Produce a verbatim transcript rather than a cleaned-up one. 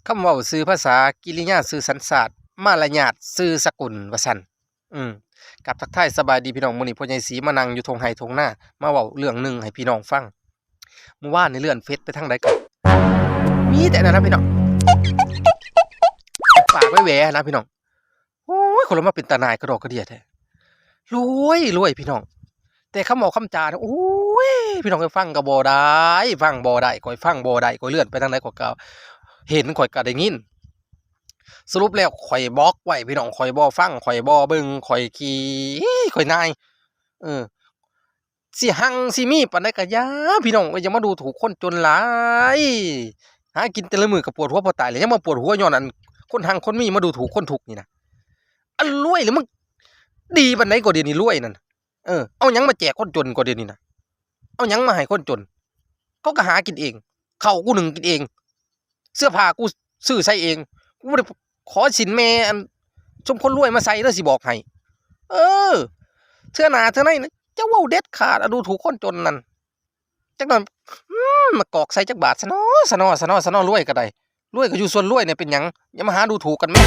คำเว้าซื่อภาษา กิริยาซื่อสัญชาติ มารยาทซื่อสกุล ว่าซั่น อืม กับทักทายสบายดีพี่น้อง มื้อนี้พ่อใหญ่ศรีมานั่งอยู่ท่งไฮ่ท่งนา มาเว้าเรื่องหนึ่งให้พี่น้องฟัง เมื่อวานนี่เลื่อนเฟซไปทางใดก็ มีแต่นั่นนะพี่น้อง ปากไว้แหวนะพี่น้อง โอ้ย คนละมาเป็นตาหน่ายกระดอกกระเดียแท้ รวย รวยพี่น้อง แต่คำเว้าคำจาเนี่ย โอ้ย พี่น้อง ฟังก็บ่ได้ ฟังบ่ได้ ข้อยฟังบ่ได้ ข้อยเลื่อนไปทางใดข้อยก็เห็น ข้อยก็ได้ยิน สรุปแล้วข้อยบล็อกไว้พี่น้อง ข้อยบ่ฟัง ข้อยบ่เบิ่ง ข้อยขี้ ข้อยนาย เออ สิฮังสิมีปานใดก็อย่า พี่น้องเอ้ย อย่ามาดูถูกคนจนหลาย หากินแต่ละมื้อก็ปวดหัวพอตายแล้ว ยังมาปวดหัวย้อนอันคนฮังคนมีมาดูถูกคนทุกข์นี่นะ อันรวยหรือมึงดีปานใดก็เดี๋ยวนี้รวยนั่น เออ เอาหยังมาแจกคนจนก็เดี๋ยวนี้นะ เอาหยังมาให้คนจน เขาก็หากินเอง ข้าวกูนึ่งกินเอง เสื้อผ้ากูซื้อใส่เอง กูบ่ได้ขอสินแม่อันซุมคนรวยมาใส่เด้อ สิบอกให้ เออ เทื่อหน้าเทื่อในนะ จะเว้าเด็ดขาดอะ ดูถูกคนจนนั่น จักหน่อย อืม มากอกใส่จักบาทซะน้อ ซะน้อ ซะน้อ ซะน้อ รวยก็ได้ รวยก็อยู่ส่วนรวยเนี่ย เป็นหยัง อย่ามาหาดูถูกกันแม่